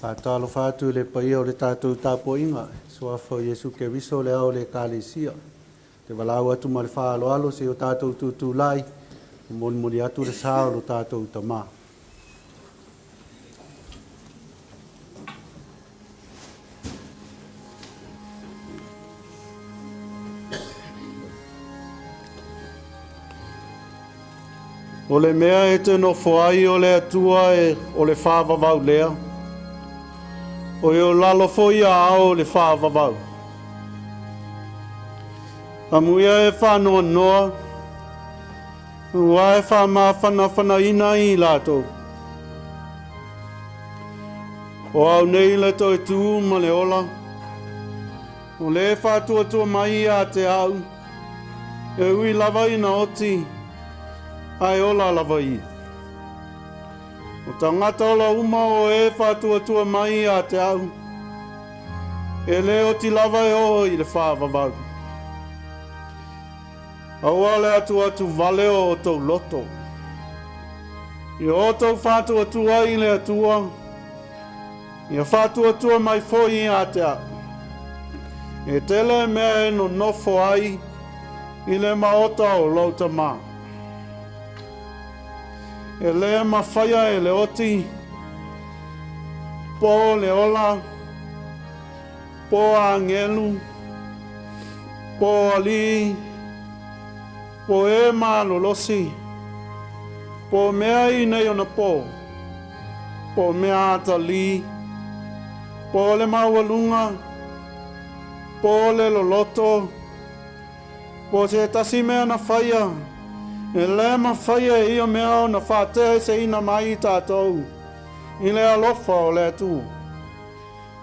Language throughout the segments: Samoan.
Faatalofa atu i le paia o le tatou tapuaiga, i le Suafa o Iesu Keriso le Ao o le Ekalesia. Ou te valaau atu ma le faaaloalo se i o tatou tutulai e molimoli atu le sa o lo tatou Tama. O le mea e te nofo ai o le Atua e o le faavavau lea, o e o lalo foi a ao o le faavavau. Amuia e faanoanoa, ua e faamafanafanaina i latou. O au nei le toe tu ma le ola, o le faatuatua mai ia te au, e ui lava ina oti, ae ola lava ia. O tagata ola uma o e faatuatua mai ia te au, e le oti lava e oo i le faavavau. Aua le atuatu vale o outou loto. Ia outou faatuatua i le Atua, ia faatuatua mai foi ia te au. E tele mea e nonofo ai i le maota o lou tama. E le mafaia e le oti, po le ola, po agelu, po alii, po e malolosi, po mea i nei ona po, po mea atalii, po le maualuga, po le loloto, po se tasi mea na faia, e le mafaia e ia mea ona faateeseina mai i tatou i le alofa o le Atua.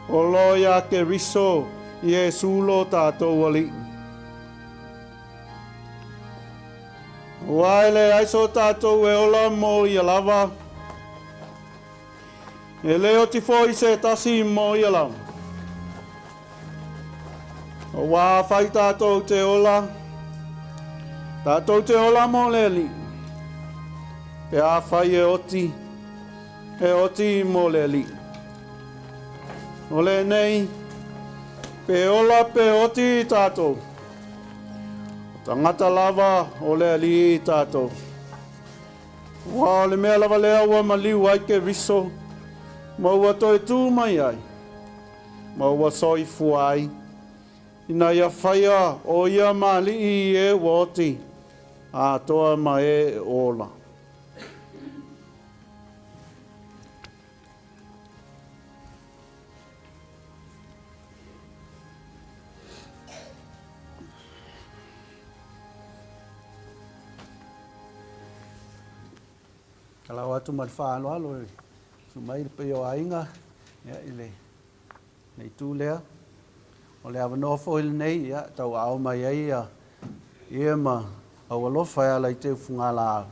O lo iā Keriso Iesū lo tatou Alii. Aua e leai so tatou e ola mo ia lava, e le oti foi se tasi mo ia lava. Aua afai tatou te ola, tatou te ola mo le Alii, pe afai e oti, e oti mo le Alii. O lenei, pe ola pe oti i tatou, o tagata lava o le Alii i tatou. Ua o le mea lava lea ua maliu ai Keriso, ma ua toe tū mai ai, ma ua soifua ai, ina ia faia o ia ma alii i e ua oti, atoa ma e e ola. Talau atu ma le faaaloalo e susu mai le paia o aiga ia, i le, le itu lea. O le avanoa foi lenei ia, tauaao mai ai ia, ia ma aualofa e ala i teufuga laau.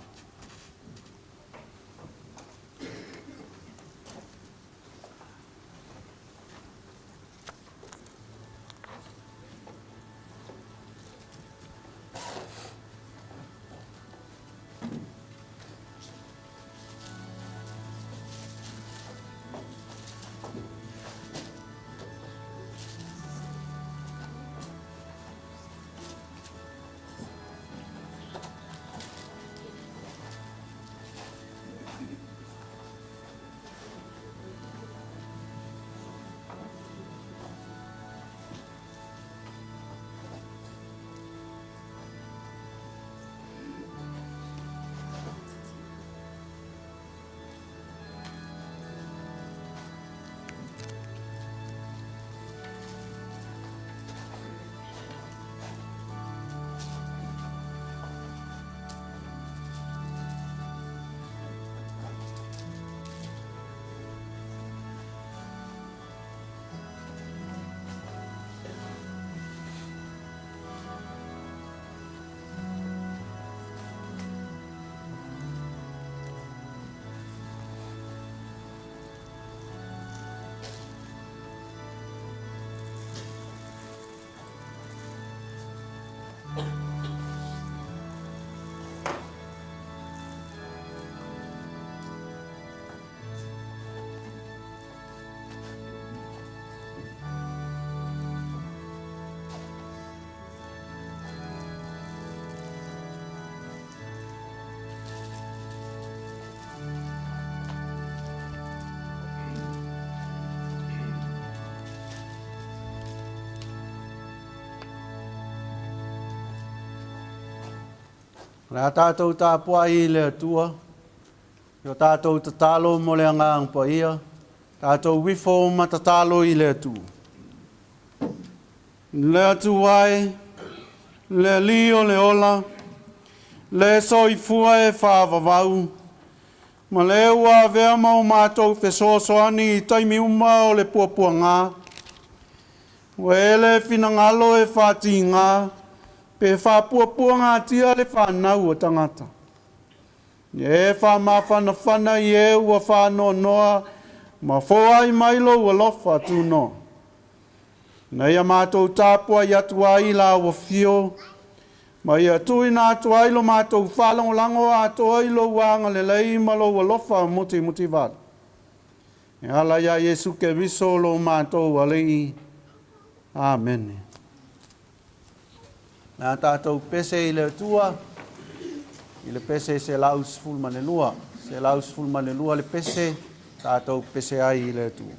O le a tātou tapuai i le Atua, i o tātou tatalo mo le Agaga Paia, tātou ifo ma tatalo i le Atua. Le Atua e, le Alii o le ola, le soifua e faavavau, ma le ua avea ma o matou fesoasoani i taimi uma o le puapuaga, Ua e le finagalo e faatigā pe faapuapuagatia le fanau a tagata. Ia e faamafanafana i e ua faanoanoa ma foai mai lou alofa tunoa. Ina ia matou tapuai atu ai i lau afio, ma ia tuuina atu ai lo matou faalagolago atoa i lou agalelei ma lou alofa mutimutivale. E ala iā Iesu Keriso lo matou Alii. Amene. Le a tātou pese i le Atua, i le pese 112. 112 le pese, tātou pese ai i le Atua.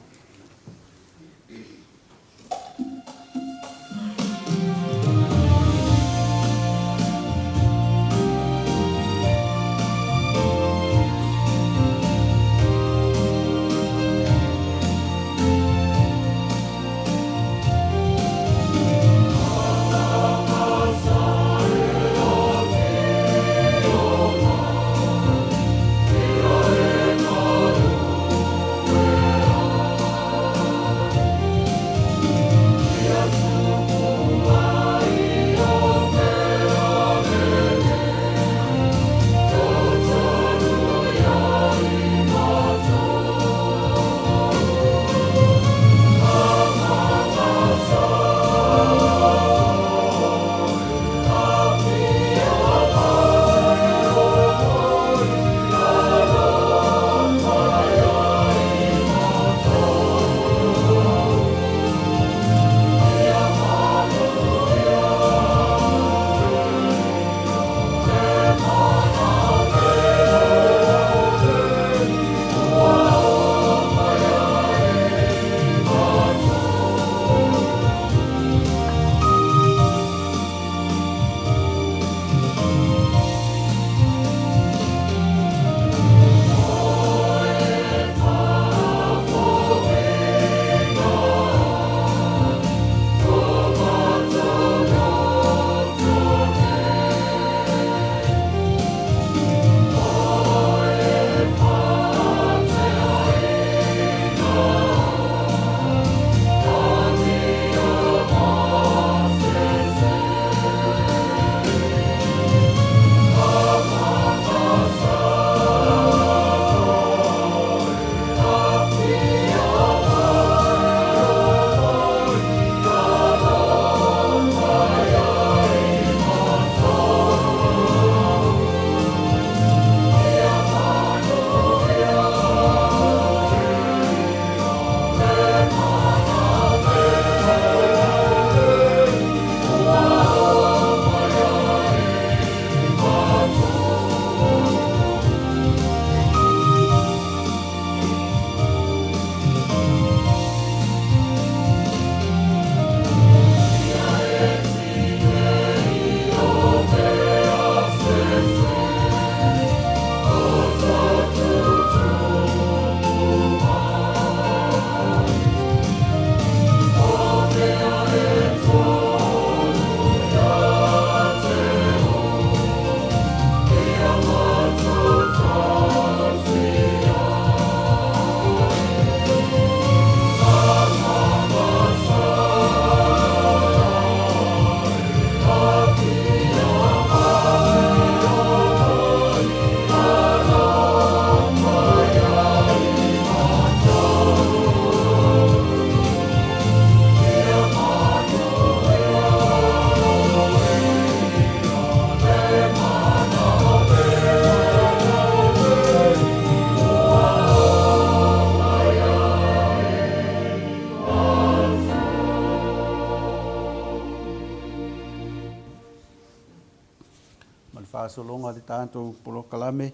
Ma le faasologa o le tatou polokalame,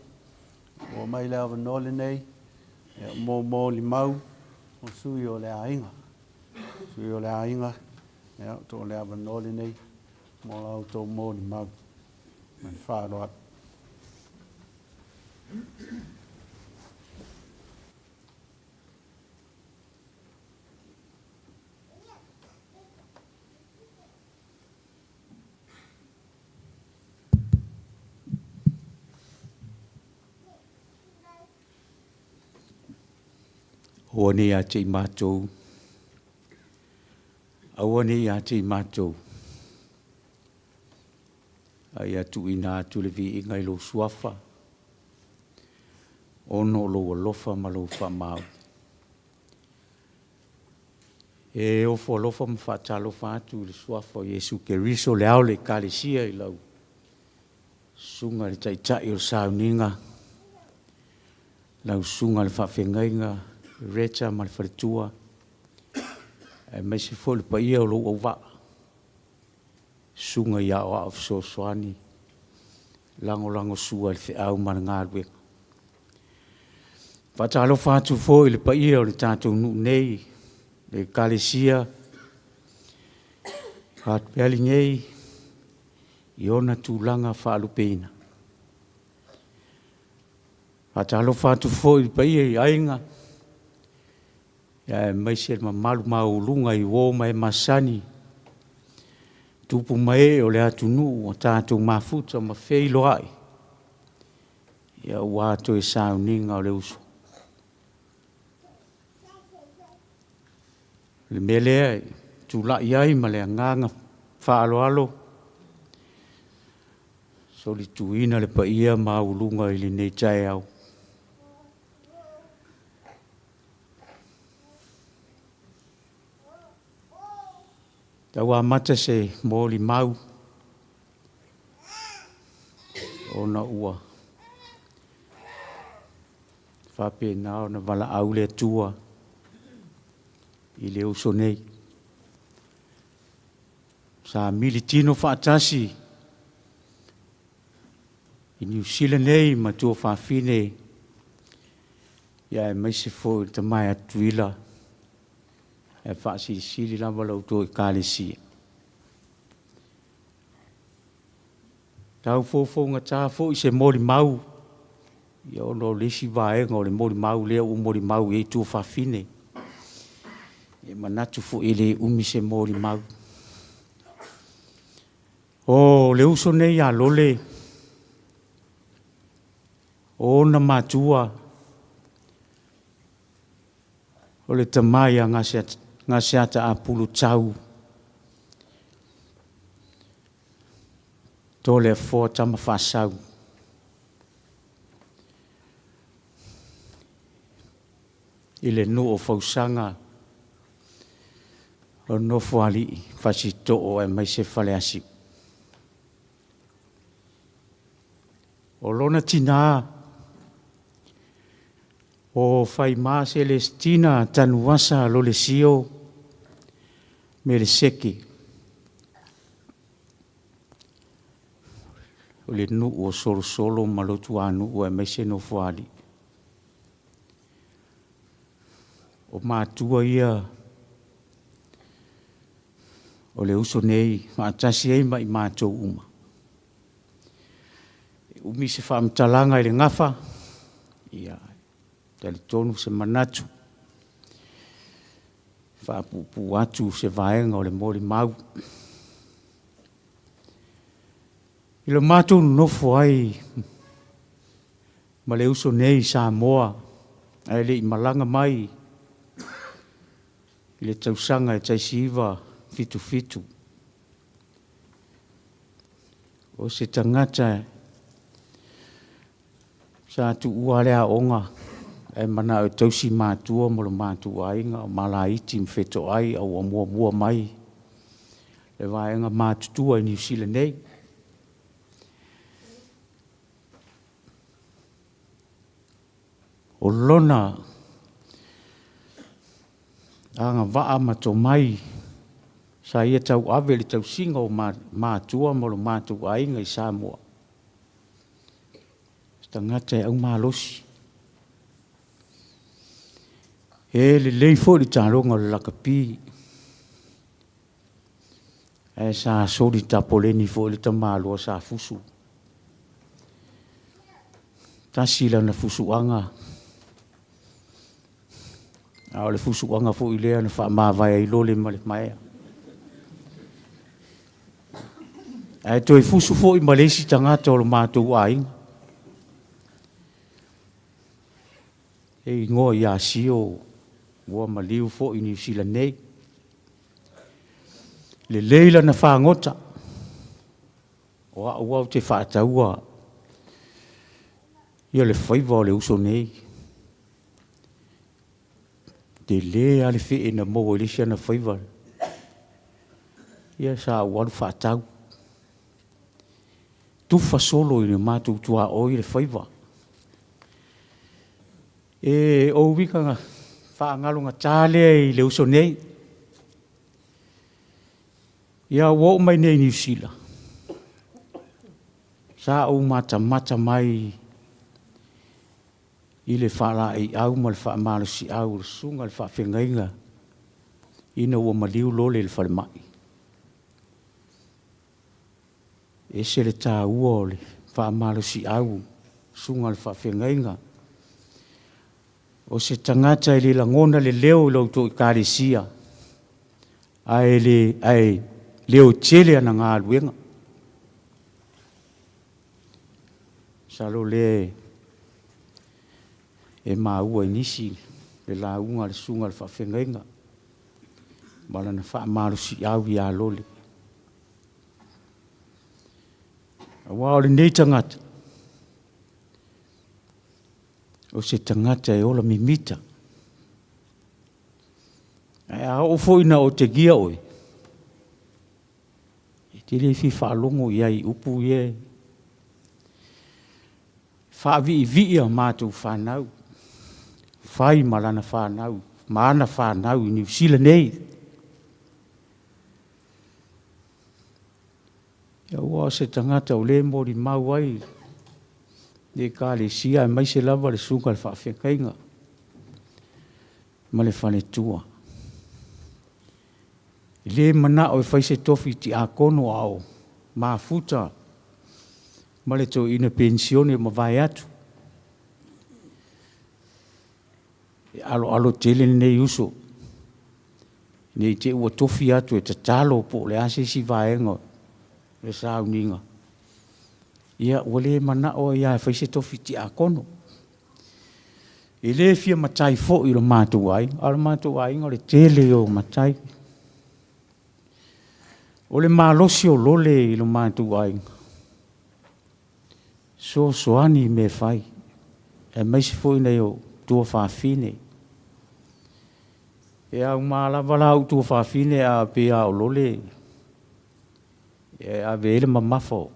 ua mai le avanoa lenei mo molimau o sui o le aiga. Sui o le aiga, ia, o le avanoa lenei mo la outou molimau. Ma le faaaloalo. Aua ne i ia te i matou, aua ne i ia te i matou, a ia tuuina atu le viiga i lou Suafa, ona o lou alofa ma lou faamaoni. E ofo alofa ma faatalofa atu i le Suafa o Iesu Keriso, le Ao o le Ekalesia i lau Susuga i le Taitai o le Sauniga, lau Susuga i le Faafeagaiga Reta ma le faletua, aemaise foi le paia o lou auvaa, susuga i Aoao Fesoasoani, lagolagosua i le feau ma le galuega. E faatalofa atu foi i le paia o le tatou nuu nei, le Ekalesia Papeali nei i ona tulaga faalupeina. E faatalofa atu foi i le paia i aiga aemaise le mamalu maualuga i uo ma e masani, tupu ma ee o le atunuu ua tatou mafuta ma feiloai aua toe sauniga o le uso. O le mea lea e tulai ai ma le agaga faaaloalo e solituina le paia maualuga i lenei taeao. Tau amata se molimau ona ua faapena ona valaau le Atua i le uso nei. Sa militino faatasi i Niu Sila nei ma tuafafine, aemaise foi o le tama ia Tutuila, ae faasilisili lava la outou Ekalesia. Tau fofougata foi se molimau, ona o le isi vaega o le molimau lea ua molimau i ai tuafafine, e manatu foi e le umi se molimau. O le uso nei ia Lole, o ona matua, o le tama ia Gaseata Apulu Tau Toleafoa Tamafaasau. I le nuu o Fausaga o Nofoalii, Fasitoo aemaise Faleasiu. O lona tina o Faima Selesitina Tanuvasa Lolesio Meleseke, o le nuu o Solosolo ma Luatuanuu aemaise Nofoalii. O matua ia o le uso nei faatasi ai ma i matou uma. E umi se faamatalaga i le gafa, ia talitonu se manatu, e faapuupuu atu se vaega o le molimau. I le matou nonofo ai ma le uso nei i Samoa ae le i malaga mai i le tausaga e 1977, o se tagata sa tuua le aoga ae manao e tausi matua ma lo matou aiga, o ma laiti ma fetoai a ua muamua mai le vaega matutua i Niu Sila nei. O lona agavaa ma tomai sa ia tauave i le tausiga o matua ma lo matou aiga i Samoa, o se tagata e aumalosi. E lelei foi le taaloga o le lakapi, ae sa soli tapoleni foi le tamaloa Safusu. Tasi lana fusuaga, a o le fusuaga foi lea na faamavae ai Lole ma le maea. Ae toe fusu foi ma le isi tagata o lo matou aiga. E igoa ia Sio, ua maliu foi i Niu Sila nei. Lelei lana fagota, o au lava ou te faataua ia le faiva o le uso nei. Tele lava le fee na maua i le isi ana faiva. Ia sa ou alu faatau. Tufa solo i le matou tuaoi le faiva. E o uiga faagalogata lea i le uso nei. Ia ua oo mai nei i Niu Sila, sa ou matamata mai i le faalaeiau ma le faamalosiau o le susuga i le faafeagaiga ina ua maliu Lole i le falemai. E ese le taua o le faamalosiau, susuga i le faafeagaiga. O se tagata e le lagona le leo i la outou Ekalesia, ae le, ae leotele ana galuega. Masalo o lea e maua i nisi le lauga a le susuga i le faafeagaiga ma lana faamalosiau ia Lole. Aua o lenei tagata, o se tagata e ola mimita. Ae a oo foi ina otegia oe, e te le fia faalogo i ai i upu ia e faaviivii a matou fanau, fai ma lana fanau, ma ana fanau i Niu Sila nei. Aua o se tagata o lea e molimau ai le Ekalesia aemaise lava le susuga i le faafeagaiga ma le faletua. E le manao e fai se tofi tiakono a o mafuta ma le toeaina penisione ua mavae atu. E aloalo tele lenei uso, ne i te i ua tofi atu e tatalo po o le a se isi vaega o le sauniga, ia ua le manao ai lava e fai se tofi tiakono. E le fia matai foi i lo matou aiga, a o le matou aiga o le tele ia o matai. O le malosi o Lole i lo matou aiga, fesoasoani i mea e fai, aemaise foi nai ou tuafafine. E auma lava la ou tuafafine ae pei lava o Lole e ave i ai le mamafa o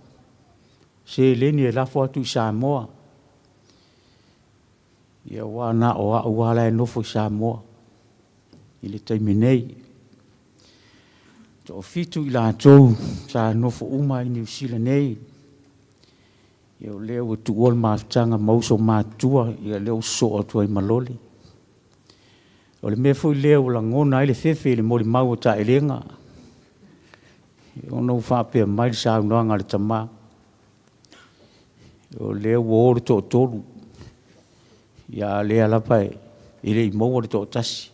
seleni e lafo atu i Samoa. Ia aua na o au lava la e nofo i Samoa i le taimi nei. Toafitu i latou sa nofo uma i Niu Sila nei. Ia o lea ua tuua le mafutaga ma uso matutua, ia lea ua sosoo atu ai ma Lole. O le mea foi lea ua lagona ai le fefe i le molimau a Taelega, ona ua faapea mai le saunoaga a le tama, o lea ua o le toatolu, a o lea lava e le i maua le toatasi.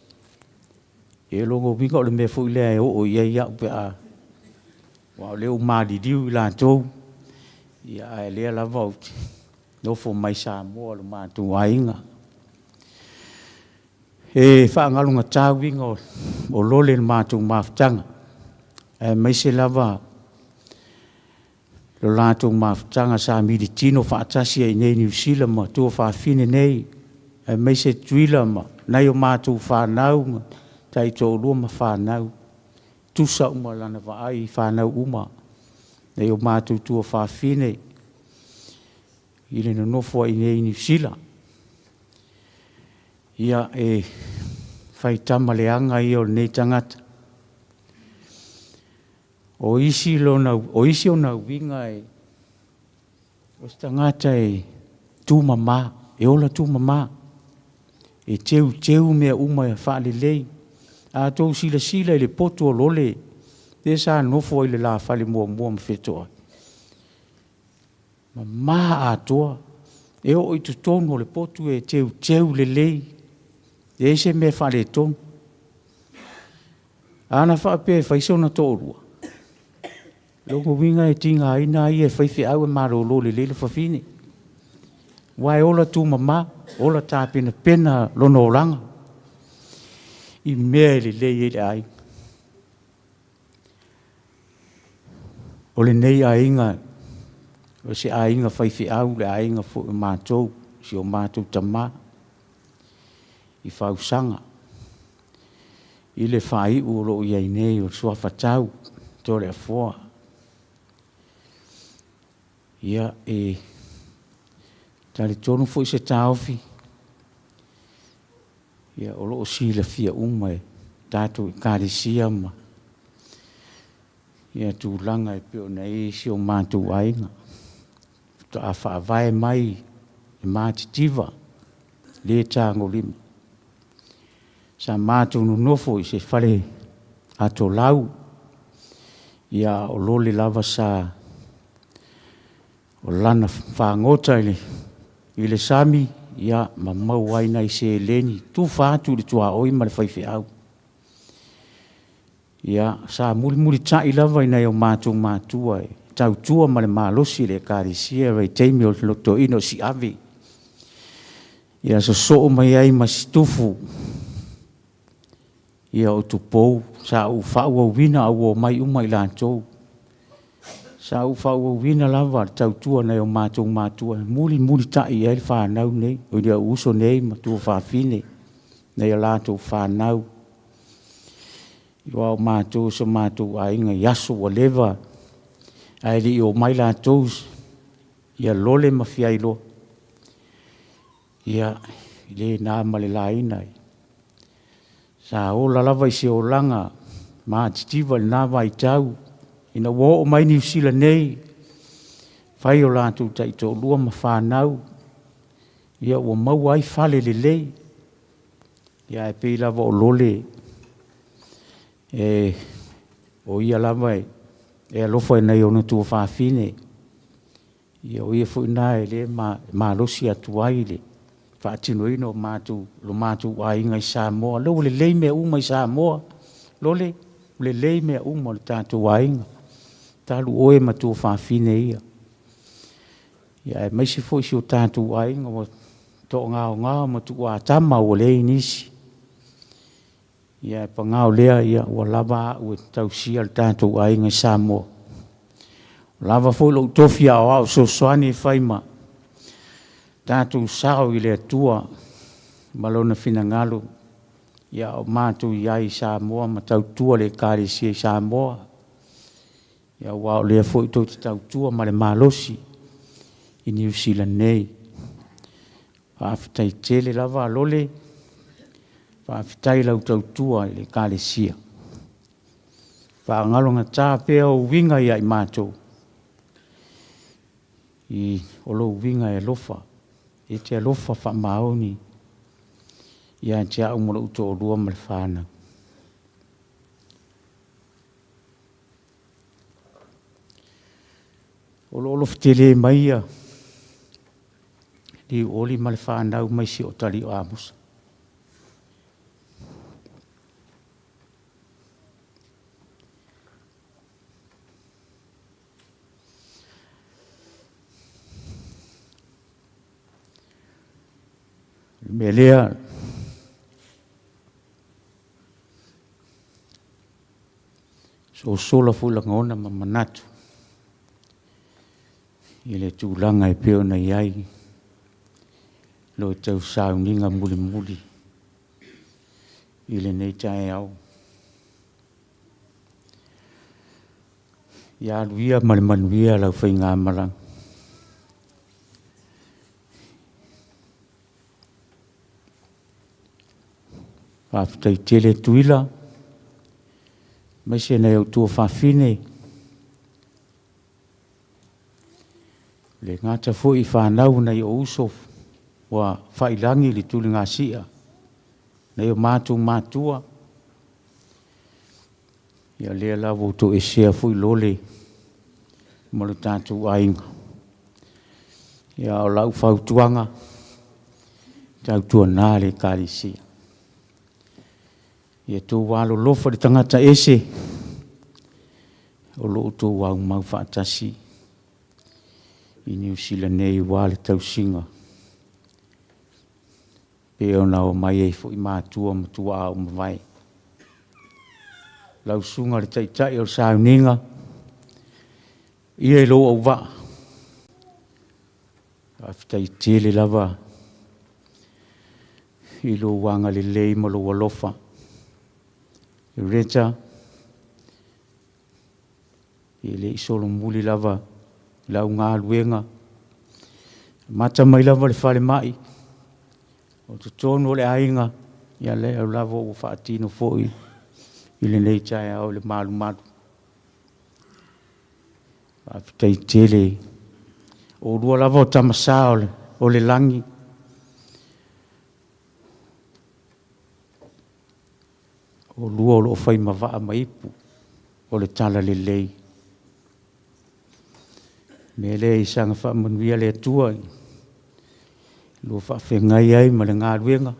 Ia o lona uiga o le mea foi lea e oo i ai au pe a, aua o lea ua maliliu i latou, a o lea lava ou te nofo mai Samoa i lo matou aiga. E faagalogata uiga o Lole i le matou mafutaga, aemaise lava lo latou mafutaga sa militino faatasi ai i inei i Niu Sila ma tuafafine nei, aemaise Tutuila ma nai o matou fanau ma taitoalua ma fanau. Tusa uma lana vaai i fanau uma, nai o matou tuafafine i le nonofo ai i inei i Niu Sila. Ia, e faitama leaga ia o lenei tagata. O isi, lona, o isi ona uiga e, o se tagata e tumama, e ola tumama, e teuteu mea uma e faalelei. A outou silasila i le potu o Lole, lea sa nofo ai i le lafale muamua ma Fetoai, mama atoa. E oo i totonu o le potu e teuteu lelei, leai se mea e faaletonu. Ana faapea e fai sona toalua, lona uiga e tigaina ai ia e faifeau e malolo lelei le fafine, aua e ola tumama, ola tapenapena lona olaga i mea e lelei ai le aiga. O lenei aiga, o se aiga faifeau le aiga foi o matou, si o matou tama i Fausaga, i le faaiu o lo o i ai nei o le suafa tau Toleafoa. Ia, e talitonu foi se taofi, ia o lo o silafia uma e tatou Ekalesia ma ia tulaga e pei ona i ai si o matou aiga. Faatoa faavae mai i Matitiva, le tagolima. Sa matou nonofo i se fale atolau, ia a o lole lava sa o lana fagota i le sami, ia ma maua ai nai seleni, tufa atu i le tuaoi ma le faifeau. Ia, sa mulimulitai lava i nai o matou matua e tautua ma le malosi i le Ekalesia i le vaitaimi o le toeaina o Siave, ia sosoo mai ai ma Situfo, ia o Tupou, sa ou faaauauina a ua omai uma i latou. Sa ou faaauauina lava le tautua a nai o matou matua e mulimulitai i ai le fanau nei, ou uso nei ma tuafafine, nai a latou fanau. Aua o matou o si o matou aiga i aso ua leva ae le i omai latou ia Lole ma Fiailoa, ia, e le na ma le laina, sa ola lava i se olaga matitiva i lena vaitau, ina ua oo mai Niu Sila nei, fai o latou taitoalua ma fanau, ia ua maua ai fale lelei, ae pei lava o Lole, o ia lava e alofa i nai ona tuafafine, ia o ia foi lena o lea e malosi atu ai le faatinoina o lo matou aiga i Samoa. O lea ua lelei mea uma i Samoa, Lole, ua lelei mea uma i le tatou aiga, talu oe ma tuafafine ia, aemaise foi si o tatou aiga ua toagaogao ma tuuatama ua leai nisi. Ae paga o lea ua lava au e tausia le tatou aiga i Samoa, ua lava foi lou tofi aoao fesoasoani e fai ma tatou sao i le Atua ma Lona finagalo, a o matou i ai i Samoa ma tautua le Ekalesia i Samoa, aua o lea foi tou te tautua ma le malosi i Niu Sila nei. Faafetai tele lava Lole, faafetai i lau tautua i le Ekalesia. Faagalogata pea ou uiga ia i matou, o lou uiga e alofa, e te alofa faamaoni ia te au ma lou toalua ma le fanau. O lo o alofa tele mai ia Liuoli ma le fanau mai si o talii o Amosa. O le mea lea, sosola foi lagona ma manatu i le tulaga e pei ona i ai lo outou sauniga mulimuli i lenei taeao. Ia alu ia ma le manuia lau faigamalaga. Faafetai tele Tuila, aemaise nai ou tuafafine, e le gata foi i fanau a nai ou uso ua faiilagi le tuligasia, nai o matou matua, ia lea la ua toesea foi Lole ma lo tatou aiga. Ia, o lau fautuaga, tautuana le Ekalesia. Ia outou alolofa i le tagata ese o lo o outou aumau faatasi i Niu Sila nei aua le tausiga pei ona omai ai foi matua ma tuaa ua mavae. Lau Susuga i le Taitai o le Sauniga, ia i lou auvaa, faafetai tele lava i lou agalelei ma lou alofa. Loretta, e le i solomuli lava lau galuega, amata mai lava i le falemai, o totonu o le aiga, ia lea lava ua faatino foi i lenei taeao i le malumalu. Faafetai tele. O oulua lava o tama sa o le lagi. O oulua o lo o fai ma vaa ma ipu o le talalelei. O le mea lea ia saga faamanuia le Atua i lo oulua faafeagai ai ma le galuega,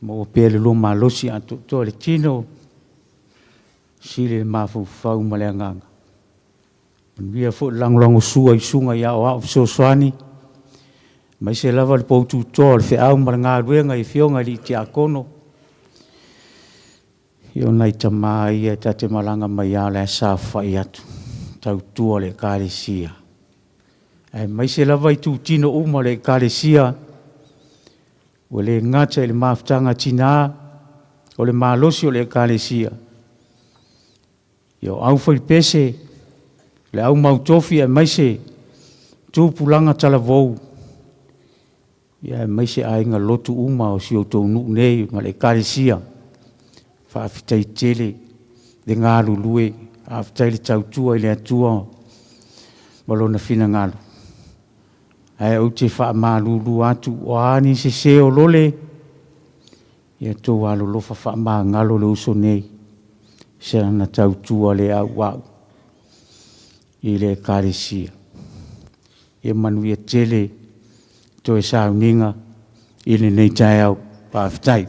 maua pea le lua malosi atoatoa i le tino, sili le mafaufau ma le agaga. Manuia foi le lagolagosua i susuga i aoao fesoasoani, aemaise lava le poututoa o le feau ma le galuega i afioga i tiakono, ia o nai tama ia ta te malaga mai lava o la e saofafai atu e tautua le Ekalesia, aemaise lava itutino uma o le Ekalesia, ua le gata i le mafutaga a tina, o le malosi o le Ekalesia, ia o aufaipese, le au mautofi aemaise tupulaga talavou, aemaise aiga lotu uma o si outou nuu nei ma le Ekalesia. Faafetai tele le galulue, faafetai le tautua i le Atua ma Lona finagalo. Ae ou te faamalulu atu, o a ni sese o lole, ia outou alolofa faamagalo le uso nei i si ana tautua le auau i le Ekalesia. Ia manuia tele toe sauniga i lenei taeao. Faafetai.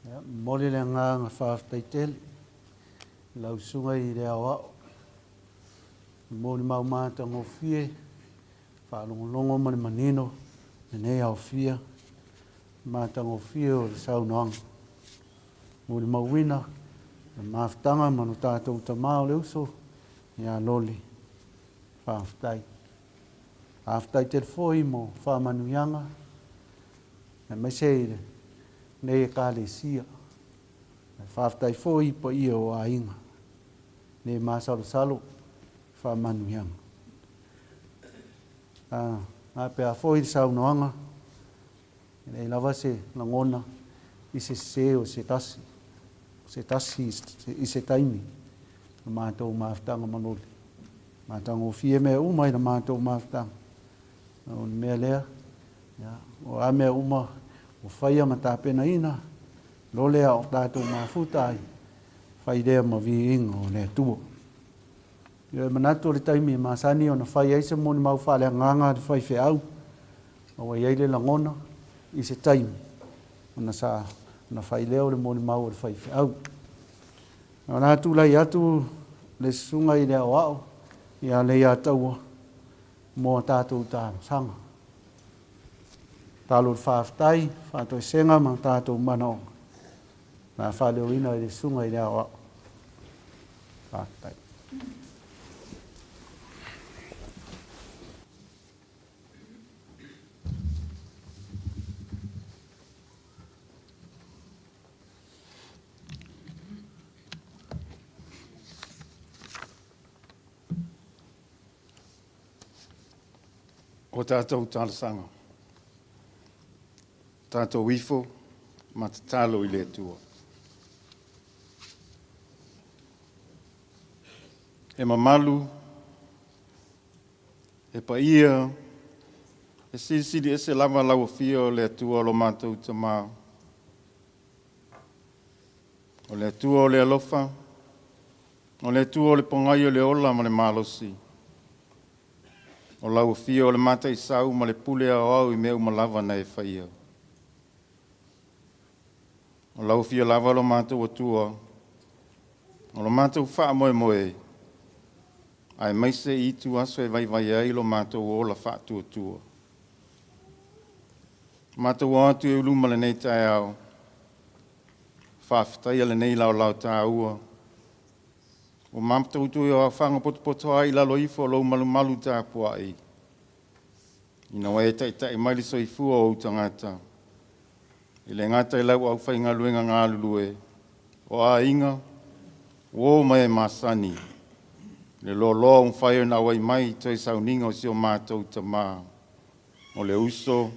Ia, momoli le agaga faafetai tele i lau susuga i le aoao mo le mau matagofie, faalogologo ma le manino lenei aofia matagofie o le saunoaga. Molimauina le mafutaga ma lo tatou tama o le uso ia Lole. Faafetai. Faafetai tele foi mo faamanuiaga aemaise i lenei Ekalesia. Faafetai foi i paia o aiga le masalosalo i faamanuiaga. A pea foi le saunoaga, e leai lava se lagona i se sese o se tasi, o se tasi i se taimi, la matou mafutaga ma Lole. Matagofie mea uma i la matou mafutaga. O le mea lea, o a mea uma ua faia ma tapenaina, lole a o tatou mafuta ai, fai lea ma viiga o le Atua. E manatu o le taimi e masani ona fai ai se molimau faaleagaga a le faifeau, a ua i ai le lagona i se taimi ona sa ona fai lea o le molimau a le faifeau. O le a tulai atu le susuga i le aoao ia Leiataua mo a tatou talosaga. Talo le faafetai, faatoesega ma tatou manaoga. Na faaleoina i le susuga i le aoao. Faafetai. O tatou talosaga, tatou ifo ma tatalo i le Atua. E mamalu, e paia, e silisili ese lava lau Afio o le Atua lo matou Tama. O le Atua o le alofa, o le Atua o le pogai o le ola ma le malosi, o lau afio o le Mataisau ma le Pule Aoao i mea uma lava na e faia. O lau afio lava lo matou Atua, o lo matou faamoemoe, aemaise i itu aso e vaivai ai lo matou ola faatuatua. Matou o atu i ou luma lenei taeao, faafetaia lenei laolao taua, ua matou toe aofaga potopoto ai i lalo ifo o lou malumalu tapuai, ina ua e taitai mai le soifua o ou tagata, e le gata i lau aufaigaluega galulue, o aiga, uo ma e masani, le loaloa ua mafai ona auai mai i toe sauniga o si o matou tama, o le uso,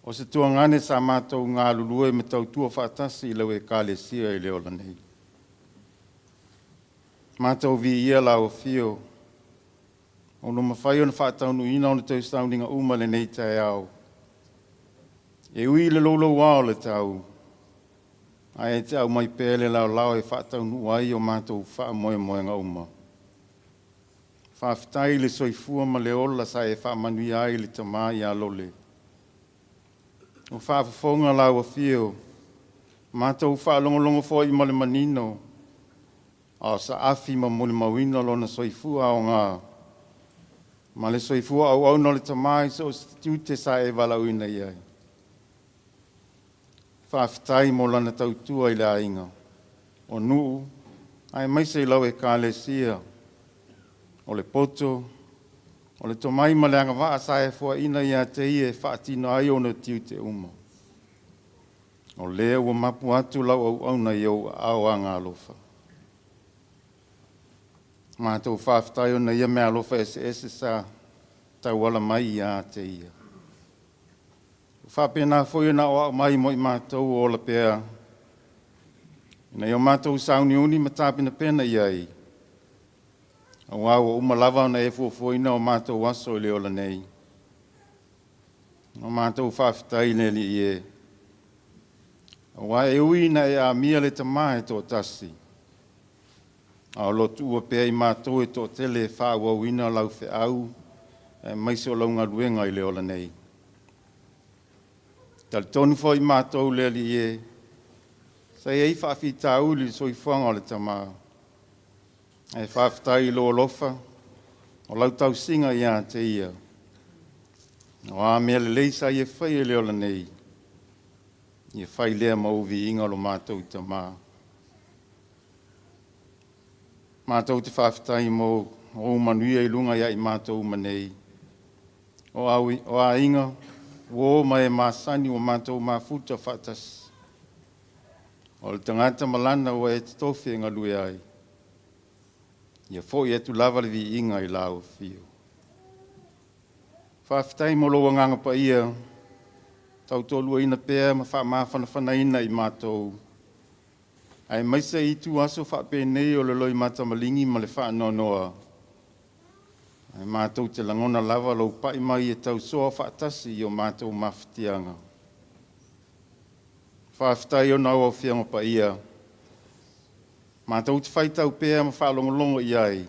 o se tuagane sa matou galulue ma tautua faatasi i lau Ekalesia i le ola nei. Matou viia lau afio, ona ua mafai ona faataunuuina ona toe sauniga uma i lenei taeao. E ui i le louloua o le tau, ae e te aumai pea le laolao e faataunuu ai o matou faamoemoega uma. Faafetai i le soifua ma le ola sa e faamanuia ai i le tama ia Lole. Ua faafofoga lau afio, matou faalogologo foi ma le manino a o saafi ma molimauina lona soifua aoga ma le soifua auauna o le tama i so o se tiute sa e valaauina i ai. Faafetai mo lana tautua i le aiga, o nuu, aemaise i lau Ekalesia. O le poto, o le tomai ma le agavaa sa e foaina ia te ia e faatino ai ona tiute uma. O lea ua mapu atu lau auauna i ou aao agaalofa. Matou faafetai ona o ia meaalofa eseese sa tauala mai ia te ia. Ua faapena foi ona aoao mai mo i matou o ola pea, ina ia matou sauniuni ma tapenapena i ai, aua ua uma lava ona e fuafuaina o matou aso i le ola nei. Ua matou faafetai i le Alii e, aua e ui ina e amia le tama e toatasi, a o lo o tuua pea i matou e toatele e faaauauina lau feau aemaise o lau galuega i le ola nei. E talitonu foi matou le Alii e, sa i ai faafitauli i le soifuaga o le tama, ae faafetai i lou alofa, o lau tausiga ia te ia, o a mea lelei sa ia faia i le ola nei, ia fai lea ma ou viiga o lo matou Tama. Matou te faafetai mo ou manuia i luga ia i matou uma nei, o aiga, uo ma e masani ua matou mafuta faatasi. O le tagata ma lana ua e totofi e galue ai, ia foi atu lava le viiga i lau afio. Faafetai mo lou Agaga Paia, tautoaluaina pea ma faamafanafanaina i matou, aemaise ituaso faapenei o le loimata maligi ma le faanoanoa, ae matou te lagona lava lou pai mai e tausoa faatasi i o matou mafatiaga. Faafetai ona o Afioga Paia, matou te faitau pea ma faalogologo i ai,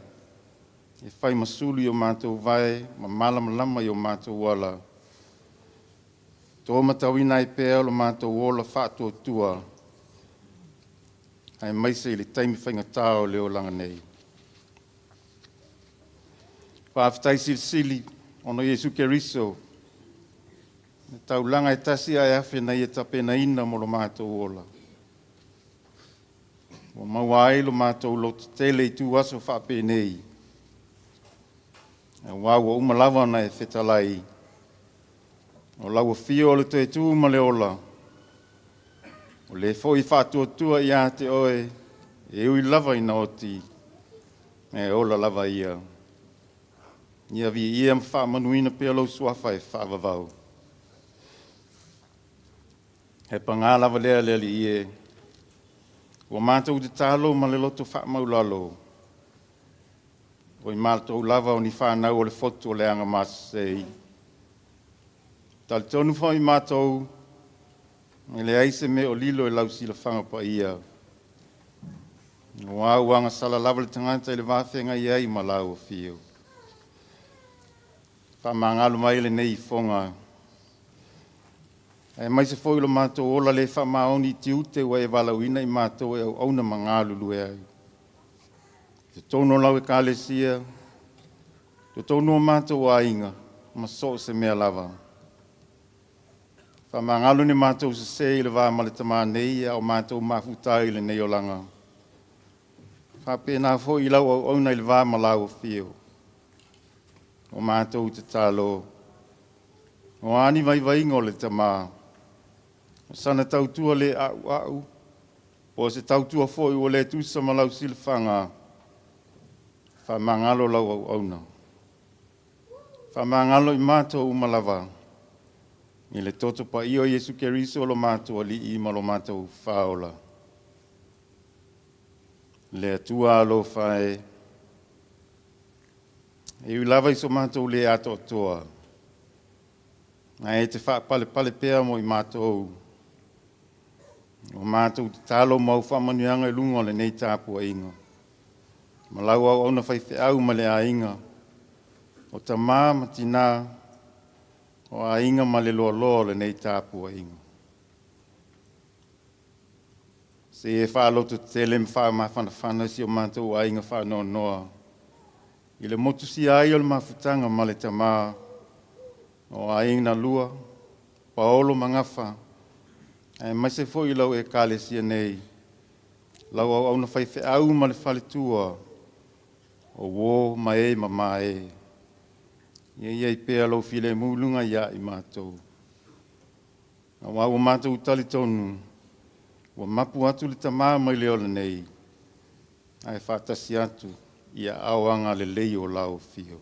e fai ma sulu i o matou vae ma malamalama i o matou ala, to matauina ai pea lo matou ola faatuatua, aemaise i le taimi faigata o le olaga nei. Faafetai silisili ona o Iesu Keriso, le taulaga e tasi ae afe na ia tapenaina mo lo matou ola. Ua maua ai lo matou lototele i ituaso faapenei, aua ua uma lava ona e fetalai, o lau afio o le toe tu ma le ola, o le foi e faatuatua ia te oe, e ui lava ina oti, e ola lava ia. Ia viia ma faamanuina pea lou suafa e faavavau. Ae paga lava lea le Alii e, ua matou tatalo ma le loto faamaualalo, o i matou lava o ni fanau o le fotu o le agamasese. Talitonu foi matou, e leai se mea o lilo i lau silafaga paia. Aua ua agasala lava le tagata i le va feagai ai ma lau afio. Faamagalo mai lenei ifoga, aemaise foi lo matou ola le faamaoni i tiute ua e valaauina i matou e auauna ma galulue ai. I totonu o lau Ekalesia, totonu o matou aiga, ma so o se mea lava. Faamagalo ni matou sese i le va ma le Tama nei a o matou mafuta ai i lenei olaga. Faapena foi i lau auauna i le va ma lau afio. O matou tatalo, o a ni vaivaiga o le Tama, o sana tautua le a'ua'u, po o se tautua foi ua le tusa ma lau silafaga, faamagalo lau auauna. Faamagalo i matou uma lava, i le toto paia o Iesu Keriso lo matou Alii ma lo matou Faaola. Le Atua alofa e, e ui lava i so matou le atoatoa, ae e te faapalepale pea mo i matou. O matou tatalo ma au faamanuiaga i luga o lenei tapuaiga, ma lau auauna faifeau ma le aiga, o tama ma tina, o aiga ma le loaloa o lenei tapuaiga. Se i e faalototetele ma faamafanafana si o matou aiga faanoanoa i le motusia ai o le mafutaga ma le Tama, o aiga na lua, Paolo ma Gafa, aemaise foi lau Ekalesia nei, lau auauna faifeau ma le faletua, o uo ma e mama e. Ia i ai pea lou filemu i luga ia i matou, aua ua matou talitonu, ua mapu atu le Tama mai le ola nei, ae faatasi atu i aao agalelei o lau Afio.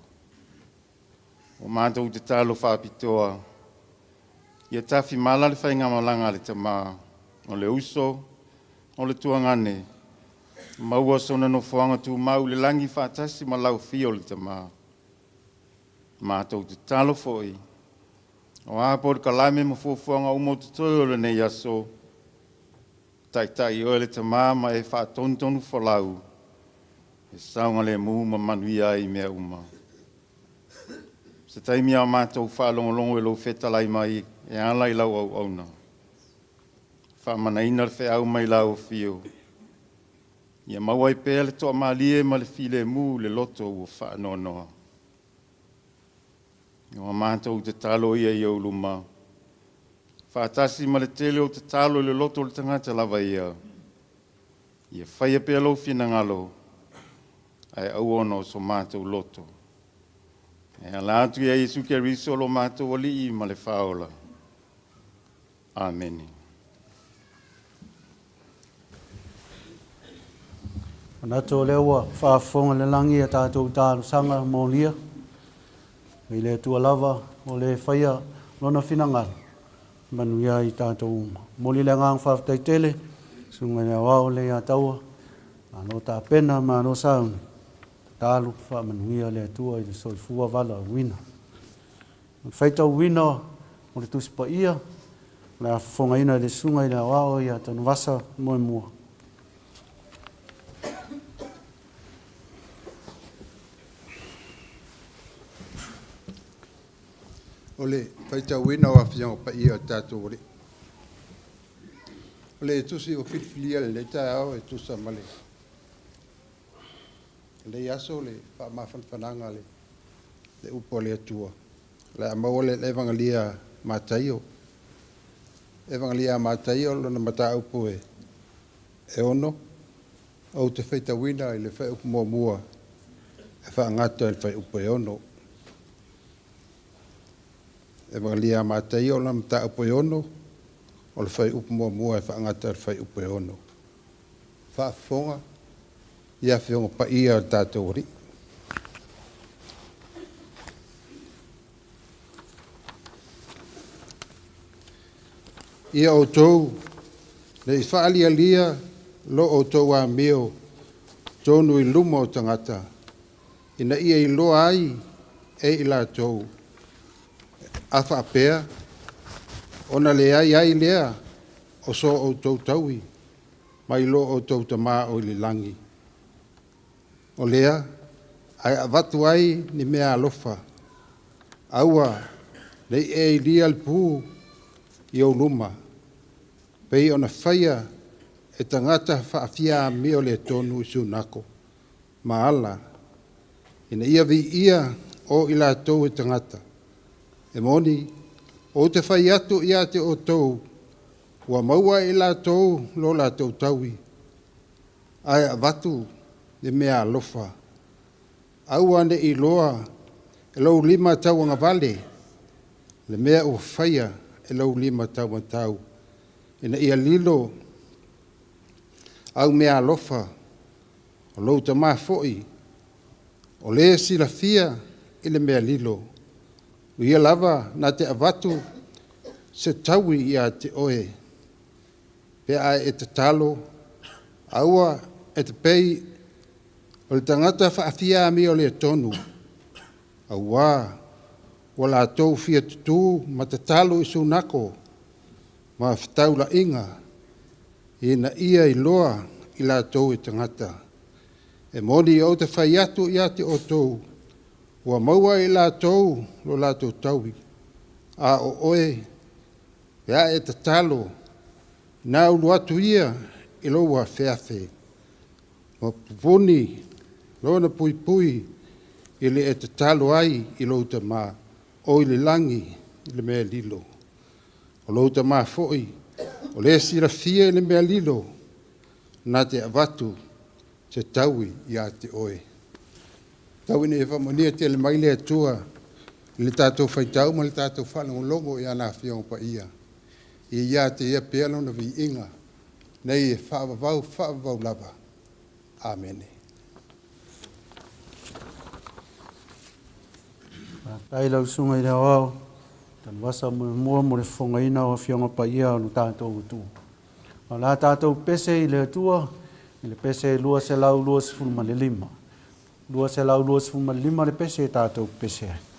Ua matou tatalo faapitoa, ia tafimala le faigamalaga a le Tama, o le uso, o le tuagane, maua sona nofoaga tumau i le lagi faatasi ma lau Afio le Tama. Matou tatalo foi, o a polokalame ma fuafuaga uma o totoe o lenei aso, taitai oe le Tama ma e faatonutonufolau, e saogalemu ma manuia ai mea uma. Se taimi a matou faalogologo i lou fetalai mai e ala i lau auauna, faamanaina le feau mai lau Afio, ia maua ai pea le toamalie ma le filemu i le loto ua faanoanoa. O a matou tatalo ia i ou luma, faatasi ma le tele o tatalo i le loto o le tagata lava ia, ia faia pea lou finagalo, ae aua ona o so matou loto. E ala atu ia Iesu Keriso lo matou Alii ma le Faaola. Amene. Manatu o lea ua faafofoga le lagi i a tatou talosaga molia. I le Atua lava o le faia lona finagalo, manuia ai tatou uma. Momoli le agaga faafetai tele, susuga i le Aoao Leiataua, malo tapena, malo sauni, tatalo faamanuia le Atua i le soifua valaauina. O le faitauina o le Tusi Paia, o le a fofogaina e le Susuga i le Aoao ia Tanuvasa Moemua. O le faitauina o Afioga Paia o tatou Alii. O le tusi ua filifilia i lenei taeao e tusa ma lenei aso le faamafanafanaga le upu a le Atua. O le a maua le Evagelia a Mataio. Evagelia a Mataio lona mataupu e 6, ou te faitauina i le fuaiupu muamua e faagata i le fuaiupu e 6. Evagelia a Mataio lona mataupu e 6, o le fuaiupu muamua e faagata i le fuaiupu e 6. Faafofoga i Afioga Paia a le tatou Alii. Ia outou ne i faalialia lo outou amio tonu i luma o tagata, ina ia iloa ai e i latou, a faapea, ona leai ai lea o so outou taui mai lo outou Tama o i le lagi. o lea, ae avatu ai ni meaalofa. Aua ne i e ilia le pu i ou luma, pei ona faia e tagata faafiaamio le tonu i sunako ma ala, ina ia viia o i latou e tagata. E moni, ou te fai atu ia te outou, ua maua e i latou lo latou taui, ae avatu le meaalofa. Aua ne i iloa e lou lima tauagavale le mea ua faia e lou lima taumatau, ina ia lilo au meaalofa, o lou Tama foi, o le silafia i le mea lilo, o ia lava na te avatu se taui ia te oe. Pe a e tatalo, aua e te pei o le tagata faafiamioletonu, auā ua latou fia tutū ma tatalo i sunako ma fetaulaiga ina ia iloa i latou e tagata. E moni ou te fai atu ia te outou, ua maua e i latou lo latou taui. A o oe, pe a e tatalo, ina ulu atu ia i lou afeafe, ma pupuni lona puipui i le e tatalo ai i lou Tama o i le lagi i le mea lilo. O lou Tama foi, o le silafia i le mea lilo, na te avatu se taui ia te oe. Tau ina ia faamanuia tele mai le Atua i le tatou faitau ma le tatou faalogologo i ana Afioga Paia. Ia ia te ia pea lona viiga, nei e faavavau faavavau lava. Amene. Faafetai lau Susuga i le Aoao Tanuvasa Moemoa mo le fofogaina o Afioga Paia o lo tatou atunuu. O le a tatou pese i le Atua i le pese 225. 225 le pese e tatou pese ai.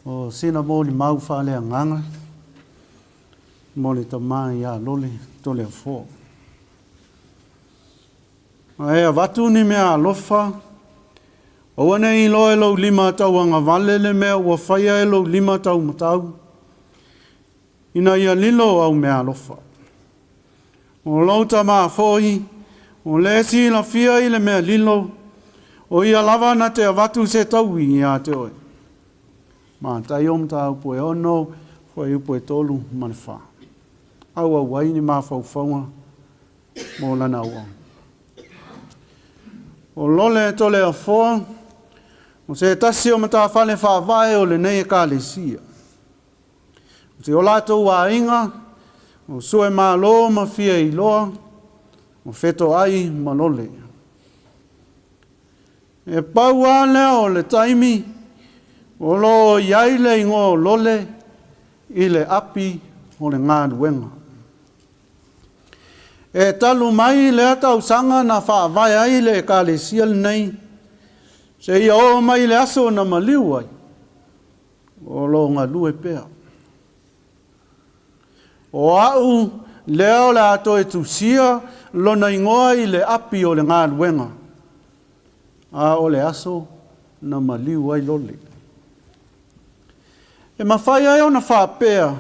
O sina molimau faaleagaga mo le tama ia Lole Toleafoa. Ae avatu ni mea alofa, aua ne i iloa e lou lima tauagavale le mea ua faia e lou lima taumatau, ina ia lilo au mea alofa. O lou tama foi, o le silafia i le mea lilo, o ia lava na te avatu se taui ia te oe. Mataio mataupu e 6, fuaiupu e 3 ma le 4. Auau ai ni mafaufauga mo lana auauna. O Lole Toleafoa, o se tasi o matafale faavae o lenei Ekalesia. O si o latou aiga, o Suemalo ma Fiailoa, o Fetoai ma Lole. E pau lava lea o le taimi o lo o i ai le igoa o Lole i le api o le galuega. E talu mai lea tausaga na faavae ai le Ekalesia lenei, seia oo mai i le aso na maliu ai, o lo o galue pea. O au lea o le a toe tusia lona igoa i le api o le galuega, a o le aso na maliu ai Lole. E mafai ai ona faapea,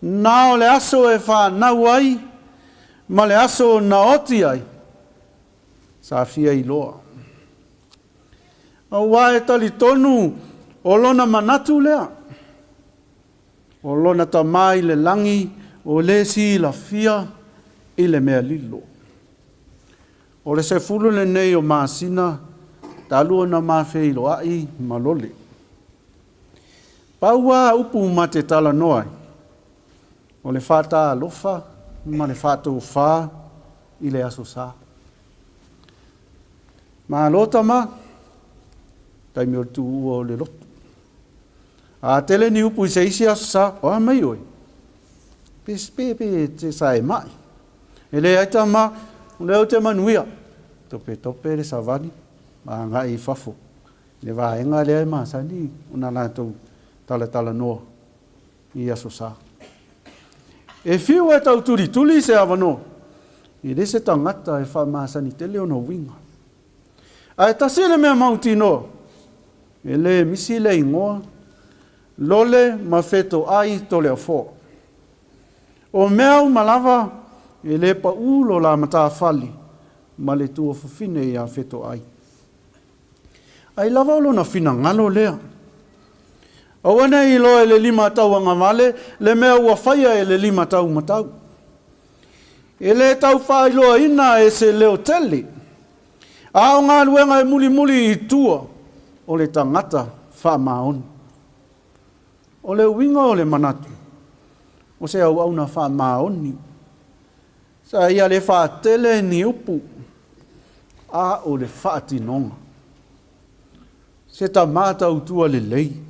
na o le aso e fanau ai ma le aso na oti ai, sa fia iloa. Aua e talitonu o lona manatu lea, o lona Tama i le lagi o le silafia i le mea lilo. O le 10 lenei o masina talu ona ma feiloai ma Lole. Pau lava upu ma te talanoa ai, o le faatalofa ma le faatofa i le Aso Sa. Malo tama, taimi o le tuua o le lotu. A tele ni upu i se isi Aso Sa, o a mai oe? Pe, pe, pe, te sa e mai. E leai tama, o lea ou te manuia. Topetope le savali, ma agai i fafo. Le vaega lea e masani ona latou talatalanoa i Aso Sa. E fiu e tautulituli se avanoa, e le se tagata e faamasani tele ona uiga. Ae tasi le mea mautinoa, e le misi le igoa Lole ma Fetoai Toleafoa. O mea uma lava e le paʻu lo la matafale ma le tuafafine iā Fetoai. Ai lava o lona finagalo lea. Aua ne i iloa e le lima tauagavale le mea ua faia e le lima taumatau. E le tau faailoaina e se leo tele, a o galuega e mulimuli i tua o le tagata faamaoni. O le uiga o le manatu, o se auauna faamaoni, sa ia le faatele ni upu, a o le faatinoga. Se tama tautua lelei,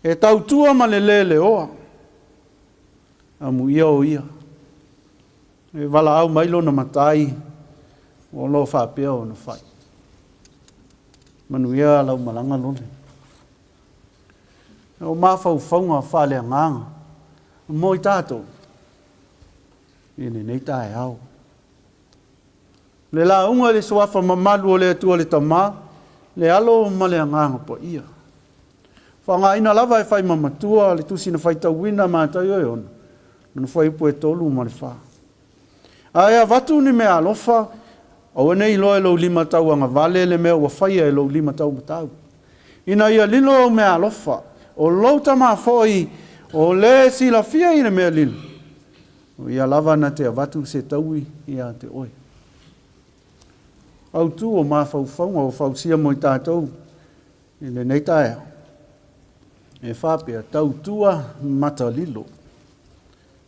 e tautua ma le leleoa, amuia o ia, e valaau mai lona matai, o lo o faapea ona fai. Manuia lau malaga Lole. O mafaufauga faaleagaga mo i tatou i lenei taeao. Le lauga i le suafa mamalu o le Atua le Tama, le Alo ma le Agaga Paia. Faaaogaina lava e fai ma matua le tusi na faitauina Mataio e 6, lona fuaiupu e 3 ma le 4. Ae avatu ni mea alofa, aua ne i iloa e lou lima tauagavale le mea ua faia e lou lima taumatau. Ina ia lilo au mea alofa, o lou tama foi, o le silafia i le mea lilo, o ia lava na te avatu se taui ia te oe. Autu o mafaufauga o fausia mo i tatou i lenei taeao. E faapea, Tautua matalilo.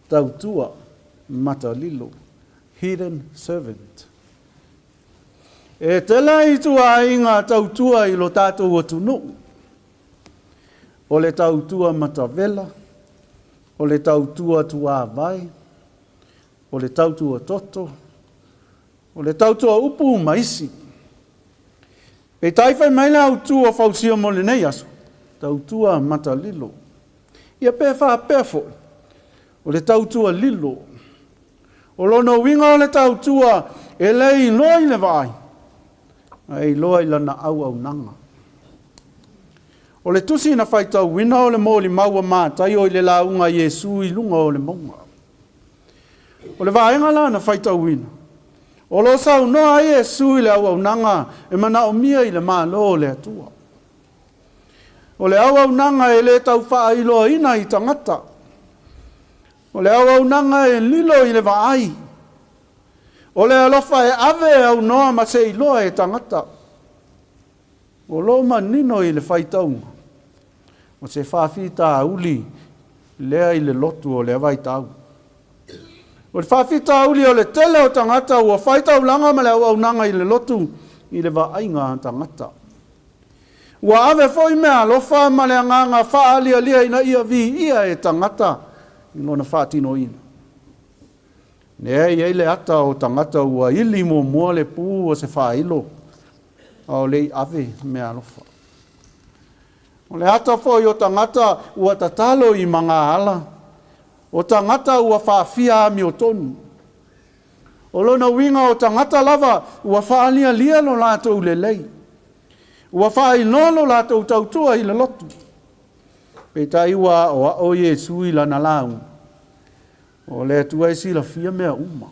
Tautua matalilo. Hidden servant. E tele ituaiga tautua i lo tatou atunuu. O le tautua matavela, o le tautua tuavae, o le tautua toto, o le tautua upu ma isi. Peitai fai mai le autu o fausia mo lenei aso, tautua matalilo. Ia pe faapea foi, o le tautua lilo. O lona uiga o le tautua e le iloa i le vaai, ae iloa i lana auaunaga. O le tusi na faitauina o le molimau a Mataio i le lauga a Iesu i luga o le mauga. O le vaega la na faitauina, o lo o saunoa ai Iesu i le auaunaga e manaomia i le Malo o le Atua. O le auaunaga e le tau faailoaina i tagata. O le auaunaga e lilo i le vaai. O le alofa e ave e aunoa ma se iloa e tagata. O lo o manino i le faitauga, o se faafitauli lea i le lotu o lea vaitau. O le faafitauli o le tele o tagata ua fai taulaga ma le auaunaga i le lotu i le vaaiga a tagata. Ua ave foi meaalofa ma le agaga faaalialia ina ia viia e tagata i lona faatinoina. Lea e i ai le ata o tagata ua ili muamua le pu o se faailo a o le i ave meaalofa. O le ata foi o tagata ua tatalo i magaala, o tagata ua faafia amiotonu. O lona uiga o tagata lava ua faalialia lo latou lelei, ua faailoa lo latou tautua i le lotu. Peitai ua aoao Iesu i lana lauga, o le Atua e silafia mea uma.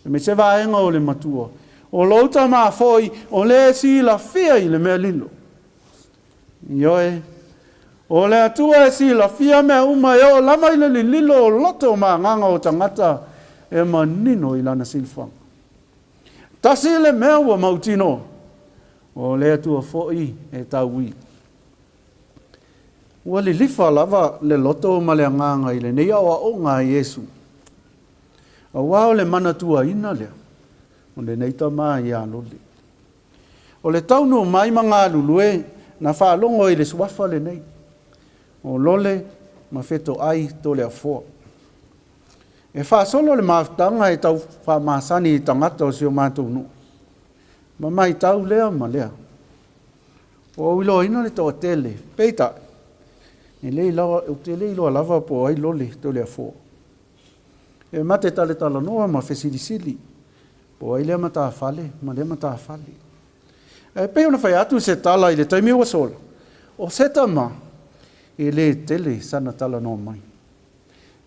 Aemaise vaega o le matua, o lou tama foi o le silafia i le mea lilo. Ioe, o le Atua e silafia mea uma e oo lava i le lililo o loto ma agaga o tagata e manino i lana silafaga. Tasi le mea ua mautinoa, o le Atua foi e tauī. Ua lilifa lava le loto ma le agaga i lenei aoaoga a Iesu, aua o le manatuaina lea o lenei tama ia Lole. O le taunuu mai ma galulue na faalogo i le suafa lenei, o Lole ma Fetoai Toleafoa. E faasolo le mafutaga e tau faamasani i tagata o si o matou nuu, ma matau lea ma lea. Ua ou iloaina le toatele, peitai, e le iloa, ou te le iloa lava po o ai Lole Toleafoa. E ma te talatalanoa ma fesilisili, po o ai lea matafale ma lea matafale. Ae pei ona fai atu se tala i le taimi ua sola, o se tama e le tele sana talanoa mai.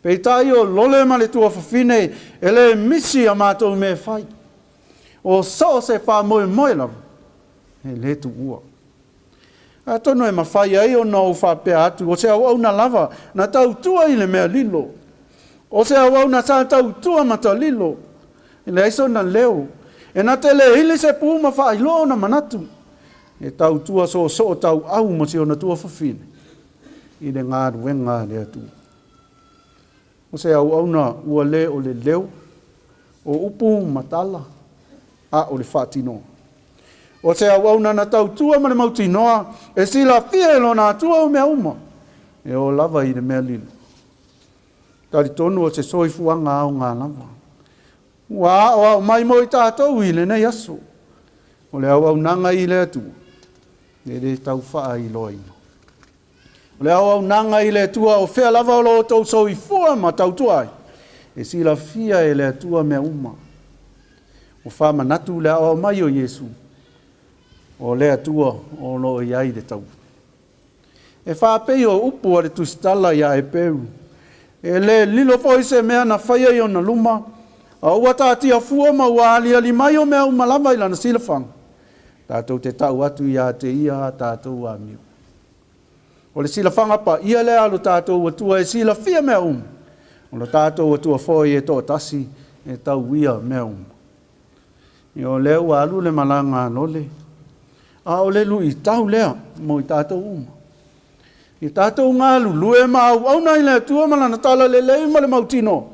Peitai o Lole ma le tuafafine e le misi a matou mea e fai. O so o se faamoemoe lava, e le tuua. Atonu e mafai ai ona ou faapea atu, o se auauna lava na tautua i le mea lilo. O se auauna sa tautua matalilo. E leai sona leo. E na te le ili se pu ma faailoa ona manatu. E tautua soosoo tauau ma si ona tuafafine i le galuega a le Atua. O se auauna ua le o le leo, o upu ma tala, a o le faatinoga. O se auauna na tautua ma le mautinoa, e silafia e lona Atua o mea uma, e oo lava i le mea lilo. Talitonu o se soifuaga aoga lava. Ua aoao mai mo i tatou i lenei aso. O le auaunaga i le Atua, e le tau faailoaina. O le auaunaga i le Atua o fea lava o lo outou soifua ma tautua ai, e silafia e le Atua mea uma. Ua faamanatu le aoao mai o Iesu, o le Atua o lo o i ai le taua. E faapei o upu a le Tusitala ia Eperu, E le lilo foi se mea na faia i ona luma, a ua taatia fua ma ua aliali mai o mea uma lava i lana silafaga, tatou te tau atu ia te ia a tatou amio. O le silafaga paia lea a lo tatou Atua e silafia mea uma, o lo tatou Atua foi e toatasi e tauia mea uma. Ia o lea ua alu le malaga a Lole, a o le luitau lea mo i tatou uma. Ia tatou galulue ma auauna i le Atua ma Lana talalelei ma le mautino,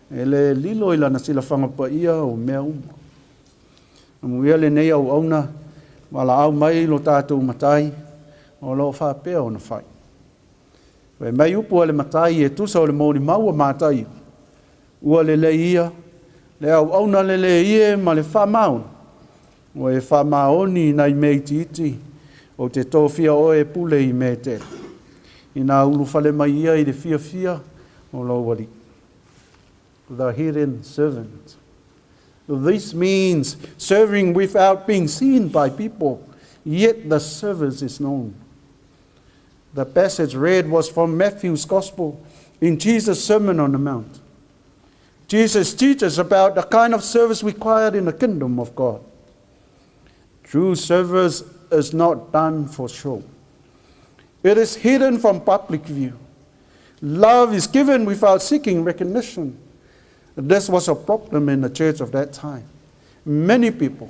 e le lilo i Lana silafaga paia o mea uma. Amuia lenei auauna, valaau mai lo tatou Matai, o lo o faapea ona fai. Fai mai upu a le Matai e tusa o le molimau a Mataio, ua lelei ia le auauna lelei e ma le faamaoni, ua e faamaoni i nai mea itiiti, ou te tofia oe e pule i mea e tele. Ina ulufale mai ia i le fiafia o lou alii. The hidden servant. This means serving without being seen by people, yet the service is known. The passage read was from Matthew's Gospel in Jesus' Sermon on the Mount. Jesus teaches about the kind of service required in the kingdom of God. True service is not done for show. It is hidden from public view. Love is given without seeking recognition. This was a problem in the church of that time. Many people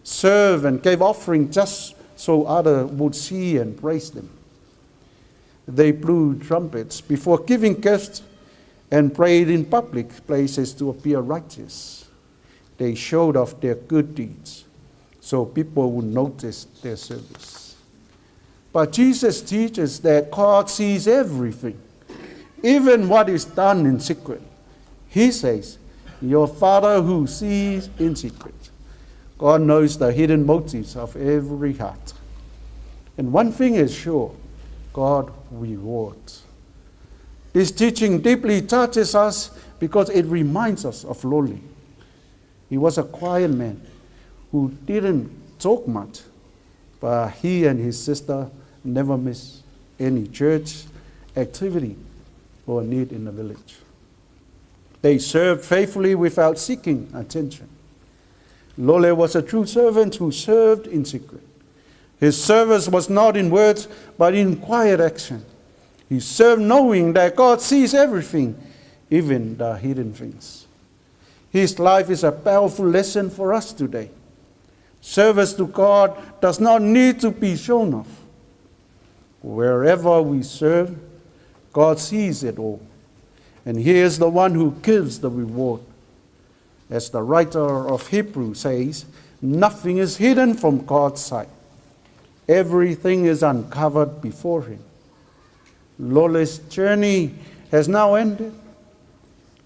served and gave offering just so others would see and praise them. They blew trumpets before giving gifts and prayed in public places to appear righteous. They showed off their good deeds so people would notice their service. But Jesus teaches that God sees everything, even what is done in secret. He says, Your Father who sees in secret. God knows the hidden motives of every heart. And one thing is sure God rewards. This teaching deeply touches us because it reminds us of Lole. He was a quiet man who didn't talk much, but he and his sister never missed any church activity or need in the village. They served faithfully without seeking attention. Lole was a true servant who served in secret. His service was not in words, but in quiet action. He served knowing that God sees everything, even the hidden things. His life is a powerful lesson for us today. Service to God does not need to be shown off. Wherever we serve, God sees it all. And He is the one who gives the reward. As the writer of Hebrews says, nothing is hidden from God's sight. Everything is uncovered before Him. Lole's journey has now ended,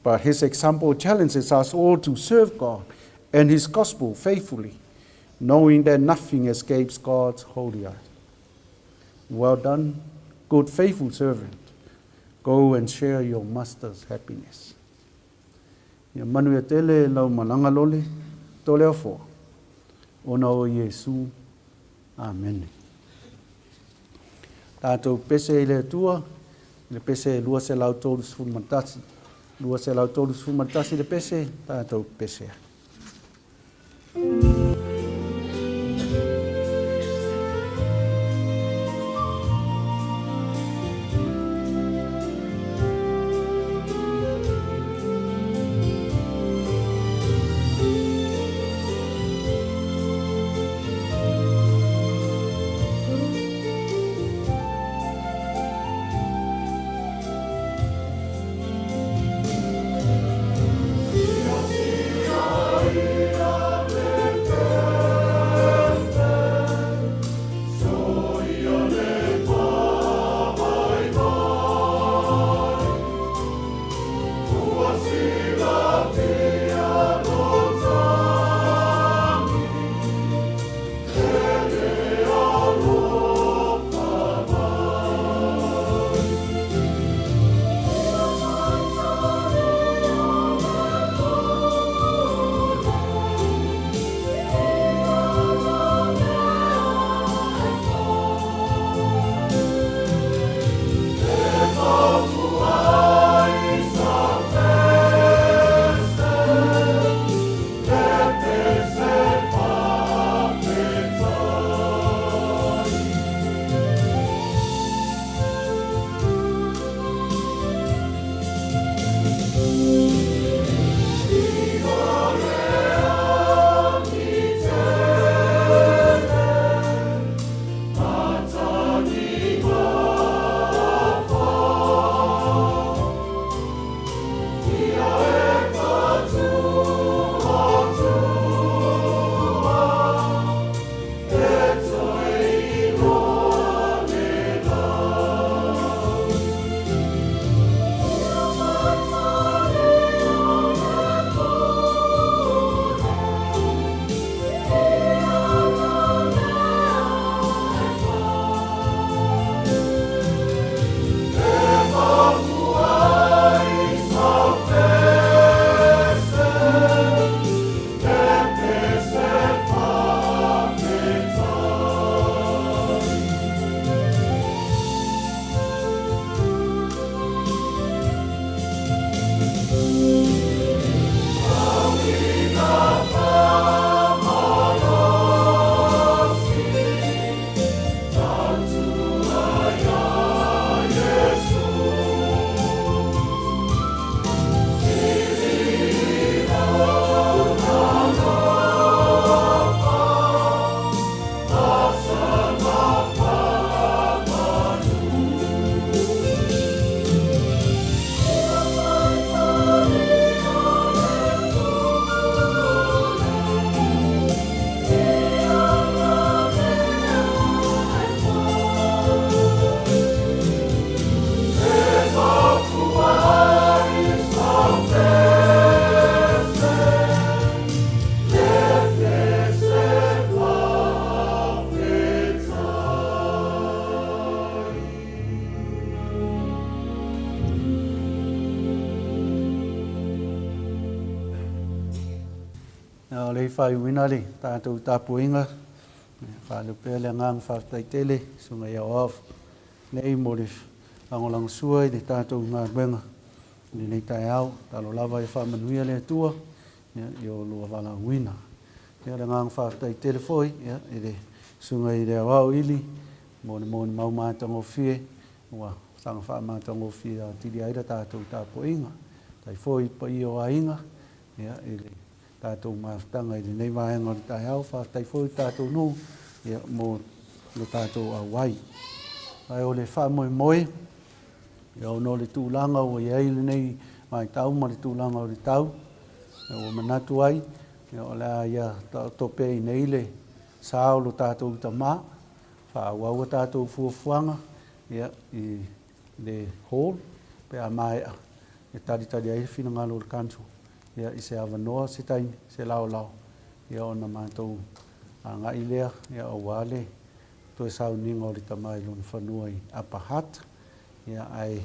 but his example challenges us all to serve God and His gospel faithfully, knowing that nothing escapes God's holy eye. Well done, good, faithful servant. Go and share your master's happiness. Ia manuia tele lau malaga Lole, Toleafoa, ona o Iesu. Amene. Tatou pese i le Atua, i le pese 231. 231 le pese, tatou pese ai. O le i faaiuina le tatou tapuaiga, e faaleo pea le agaga faafetai tele i Susuga i Aoao nei mo le lagolagosua i le tatou galuega i lenei taeao. Tatalo lava ia faamanuia le Atua i o lua valaauina. O le agaga faafetai tele foi i le Susuga i le Aoao Ili mo le molimau matagofie ua saga faamatagofie atili ai le tatou tapuaiga. Faafetai foi i le paia o aiga i le tatou mafutaga i lenei vaega o le taeao. Faafetai foi i le tatou nuu mo le tatou auai. Ae o le faamoemoe, ona o le tulaga ua i ai lenei vaitau ma le tulaga o le tau, ua manatu ai, o le a ia taoto pea i inei le sa o lo tatou tama, faaauau a tatou fuafuaga i le hall pe a maea e talitali ai le finagalo o le council i se avanoa, se taimi, se laolao ona matou agai lea aua le toe sauniga o le tama i lona fanua i Upper Hutt, ae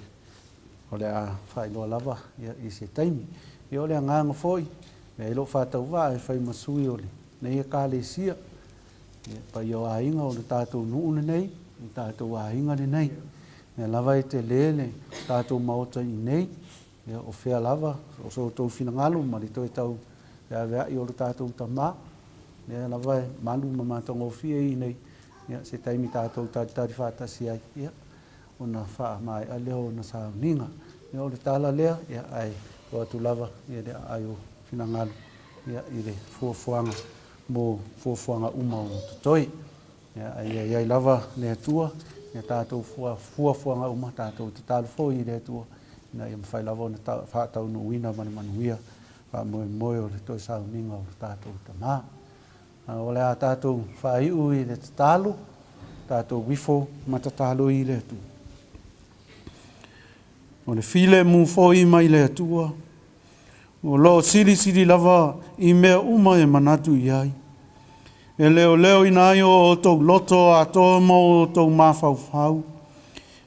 o le a faailoa lava i se taimi. O le agaga foi, e ai lou faatauvaa e fai ma sui o lenei Ekalesia, le paia o aiga o le tatou nuu lenei, le tatou aiga lenei. O lea lava e tele le tatou maota i inei, o fea lava o so outou finagalo ma le toe tau feaveai o le tatou tama, lea lava e malu ma matagofie i inei, se taimi tatou talitali faatasi ai, ona faamaea lea o ona sauniga. O le tala lea, ae tuu atu lava le aai o finagalo i le fuafuaga mo fuafuaga uma o totoe. Ae ia i ai lava le Atua ia tatou fuafuaga uma, tatou tatalo foi i le Atua ina ia mafai lava ona faataunuuina ma le manuia faamoemoe o le toe sauniga o lo tatou Tama. O le a tatou faaiu i le tatalo, tatou ifo ma tatalo i le Atua. O le filemu foi mai le Atua, o lo o silisili lava i mea uma e manatu i ai, e leoleoina ai o outou loto atoa ma o outou mafaufau,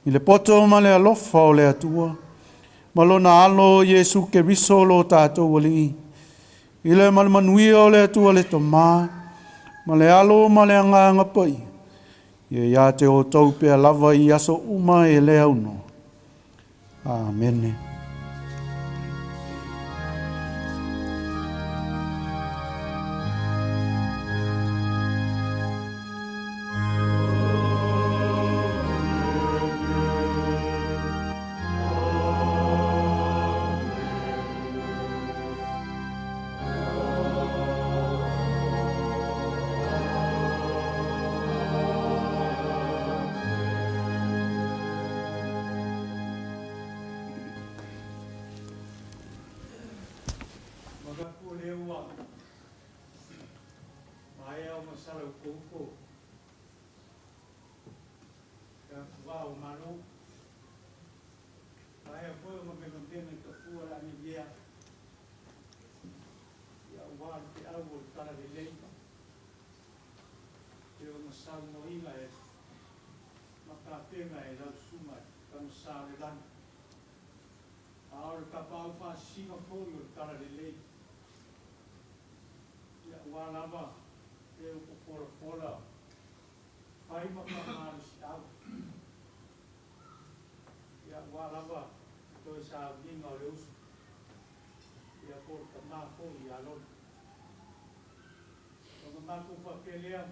i le poto ma le alofa o le Atua, ma lona Alo Iesu Keriso lo tatou Alii, i le ma le manuia o le Atua le Tama, ma le Alo ma le Agaga Paia, ia ia te outou pea lava i aso uma e le aunoa. Amene. Manatu o lea ua maea ona salaupoupo le atuvaa o Malo. Maea foi ona megamega i tafua le anelia aua le feau o le Talalelei pei ona saunoaina e ma tapena e lau Susuga i Tama Sa o le Lagi. A o le tapaau faasisina foi o le Talalelei, aua lava le upu folafola fai ma faamalosiau, aua lava le toe sauniga o le uso, po o le tama foi ia Lona. Ona matou faapea lea,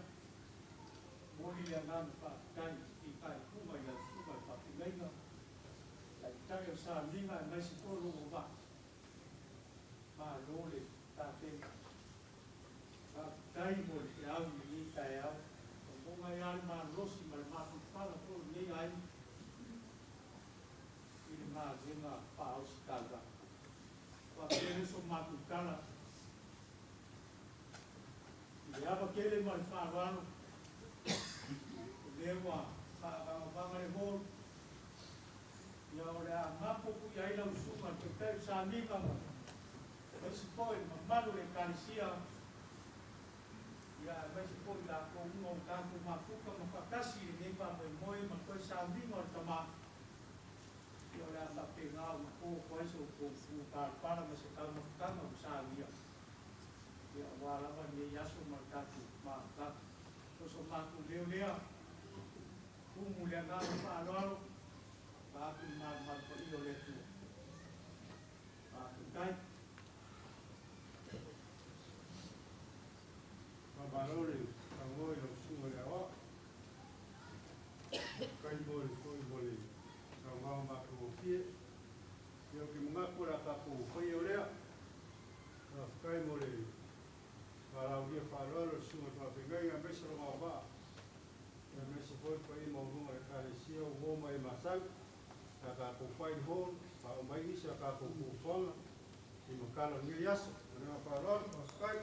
momoli le agaga faafetai i fitaituga i lau Susuga i le Faafeagaiga, Taitai o le sauniga aemaise foi o lou auvaa. Malo le tapena. Faafetai mo le feau i lenei taeao. Ua maua ai lava le malosi ma le mafanafana foi o lenei aiga i le galuega faaositaulaga. Faapea lea so matou tala i le ava tele ma le faaaloalo, o lea ua faavagavaga le hall, ia o le a mapo atu i ai lau susuga i le Taitai o Samiga ma aemaise foi le mamalu o le Ekalesia, ia aemaise foi i latou uma ua tatou mafuta ma faatasi i lenei faamoemoe ma toe sauniga o le Tama, ia o le a faapena ona to atu ai so outou pupalapala ma se taumafataga ua saunia. Ia, aua lava lenei aso ma le tatou mafutaga. O so matou leo lea, tumu i le agaga faaaloalo, vaeatu le malumalu paia o le Atua. Faafetai. Faamalo le saunoa i lau Susuga i le Aoao. Faafetai mo le foi mo le saunoaga matagofie. Ia ou te manatu o le a tatou faia o lea. Faafetai mo le valaaulia faaaloalo i le Susuga i le Faafeagaiga aemaise lona auvaa, aemaise foi le paia maualuga o le Ekalesia ua uo ma e masani sa tatou fai i le hall, faauma ai nisi a tatou fuafuaga i matala o lenei aso. Ma le agaga faaaloalo, faafetai.